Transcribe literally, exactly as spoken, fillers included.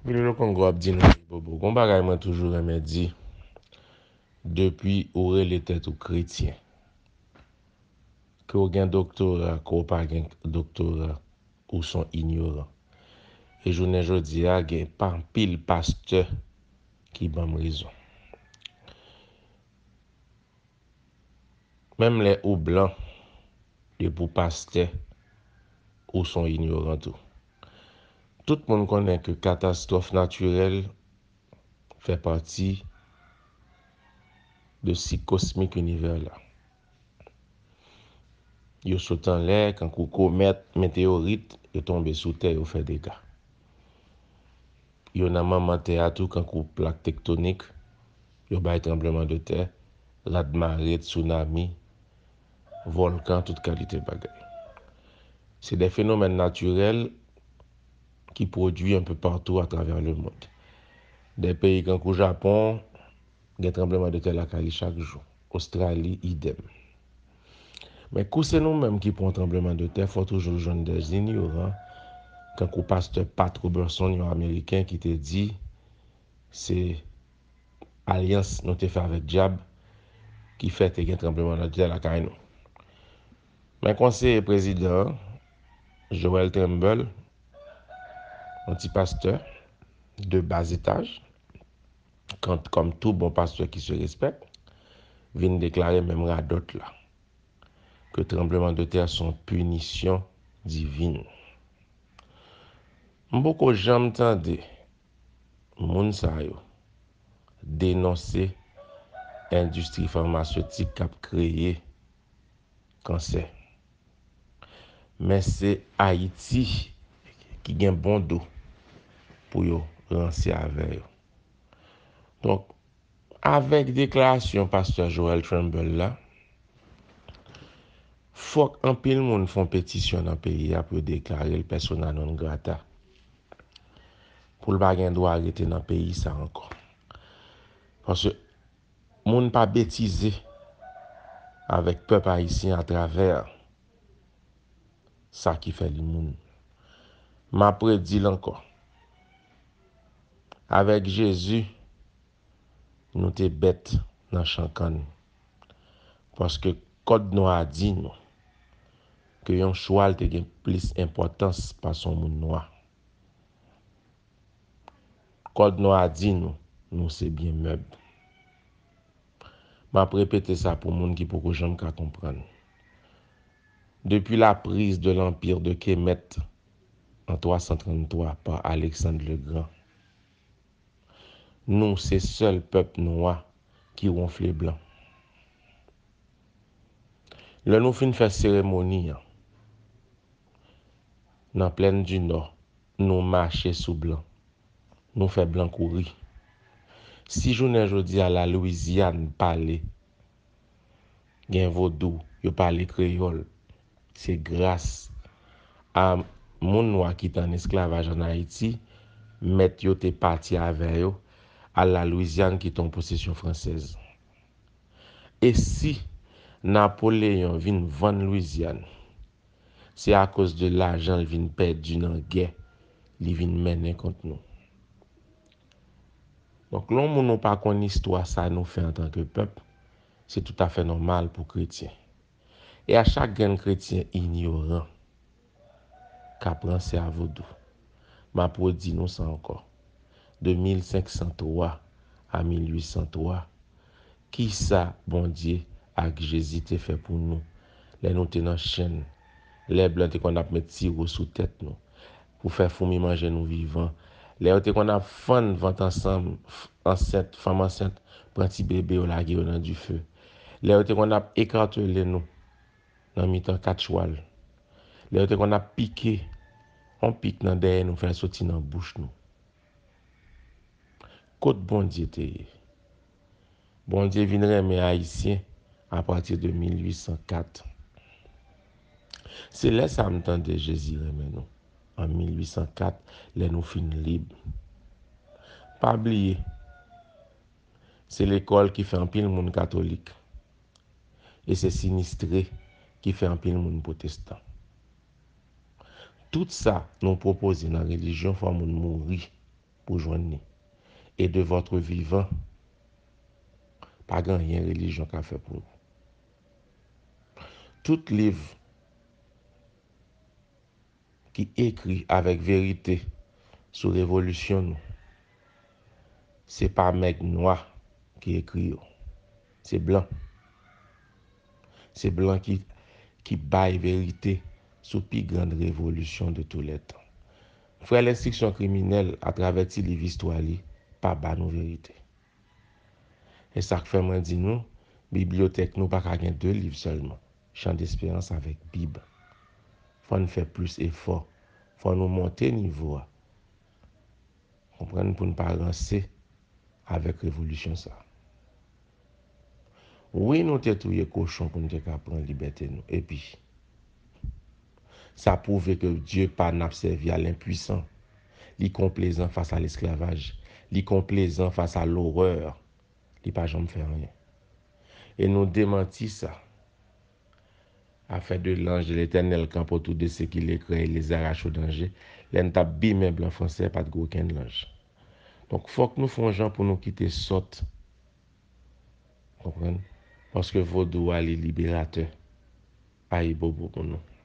Pil Lokongo ap di nou bobo. Gon bagay mwen toujou renmen di, depi ou rele tèt ou kretyen, ke w gen doktora, ke w pa gen doktora, ou s on inyoran. E jounen jodi a, gen pa anpil pastè ki ban m rezon. Menm lè ou blan, depi w pastè, ou s on inyoran tou. Tout moun konnen ke katastwòf natirèl fè pati de sik kosmik inivè la. Yo sot anlè, kankou komèt, meteyorit, yo tonbe sou tè, yo fè dega. Yo nan manman tè a tou, kankou plak tektonik, yo bay tranbleman de tè, radmare, tsunami, vòlkan, tout kalite bagay. Se de fenomèn natirèl ki pwodui enpe patou atravè lemonn. De peyi kankou Japon, gen tranbleman de tè lakay li chak jou. Ostrali, idèm. Men kou se nou menm ki pran tranbleman de tè, fò toujou jwenn de inyoran, kankou pastè Pat Robertson, yon Ameriken, ki te di, se alyans nou te fè avèk dyab ki fè te gen tranbleman de tè lakay nou. Men konseye prezidan an, Joel Trimble, yon ti pastè de bas étage, kant kòm tou bon pastè ki se respèk, vin deklare menm radòt la, ke tranbleman de tè se yon pinisyon divin. M poko janm tande moun sa yo denonse endistri famasetik k ap kreye kansè. Men se Ayiti ki gen bon do pou yo ranse avè yo. Donk, avèk deklarasyon pastè Joel Trimble la, fòk anpil moun fè yon petisyon nan peyi a pou yo deklare l persona non grata. Pou l pa gen dwa rete nan peyi sa ankò. Paske moun pa betize avèk pèp ayisyen atravè sa ki fè li moun. M ap redi l ankò. Avèk Jezi, nou te bèt nan chan kann. Paske kòd nwa a di nou ke yon chwal te gen plis enpòtans pase yon moun nwa. Kòd nwa a di nou, nou se byen mèb. M ap repete sa pou moun ki poko janm ka konprann. Depuis la prise de l'empire de Kemet en trois cent trente-trois par Alexandre le Grand, nou se sèl pèp nwa ki wonfle blan. Lè nou fin fè seremoni an, nan Plèn di Nò, nou mache sou blan. Nou fè blan kouri. Si jounen jodi a la Louizyàn pale, gen vodou, yo pale kreyòl, se gras a moun nwa ki te an esklavaj ann Ayiti, mèt yo te pati avè yo, al la Louizyàn ki te yon posesyon fransèz. E si Napoleyon vin vann Louizyàn, se akoz de lajan l vin pèdi nan gè li vin mennen kont nou. Donk, lè yon moun ou pa konn istwa sa nou fè antanke pèp, se toutafè nòmal pou kretyen. E a chak grenn kretyen inyoran k ap ranse a vodou, m ap redi nou sa ankò. De mil senk san twa a mil uit san twa, kisa Bondye ak Jezi te fè pou nou lè nou te nan chenn, lè blan te konn ap met siwo sou tèt nou pou fè foumi manje nou vivan, lè yo te konn ap fann vant ansanm, f- ansent, fanm ansent pran ti bebe yo lage yo nan dife, lè yo te konn ap ekartele nou nan mitan kat chwal, lè yo te konn ap pike yon pik nan dèyè nou, fè l soti nan bouch nou. Kot Bondye te ye? Bondye vin renmen Ayisyen apati de mil uit san kat. Se lè sa a m tande Jezi renmen nou, an mil uit san kat, lè nou fin lib. Pa bliye, se lekòl ki fè anpil moun katolik. E se sinistre ki fè anpil moun pwotestan. Tout sa nou pwopoze nan relijyon fè moun mouri. pou jwenn li. Et de votre vivant, pa gen anyen relijyon ka fè pou nou. Tout liv ki ekri avèk verite sou revolisyon nou, se pa nèg nwa ki ekri yo. Se blan. Se blan ki, ki bay verite sou pi grand revolisyon de tous les temps. Frè lenstriksyon kriminèl, atravè ti liv istwa li, pa ba nou verite. E sa k fè mwen di nou, bibliyotèk nou pa ka gen de liv sèlman, Chan Desperans avèk Bib. Fò n fè plis efò, fò nou monte nivo a. Konprann, pou n pa ranse avèk revolisyon sa. Wi, nou te touye kochon pou n te ka pran libète nou. Epi, sa pwouve ke Dye pa n ap sèvi a l enpwisan. Li konplezan fas a lesklavaj. Li konplezan fas a lorè. Li pa janm fè anyen. E nou demanti sa. Afin de l'ange de l'Éternel campe autour de ceux qui le craignent et les arrache au danger. Lè n t ap bimen blan fransè, pa t gen okenn lanj. Donk, fòk nou fè yon jan pou nou kite sòt. Konprann? Paske vodou a, li liberatè. Ayibobo pou nou.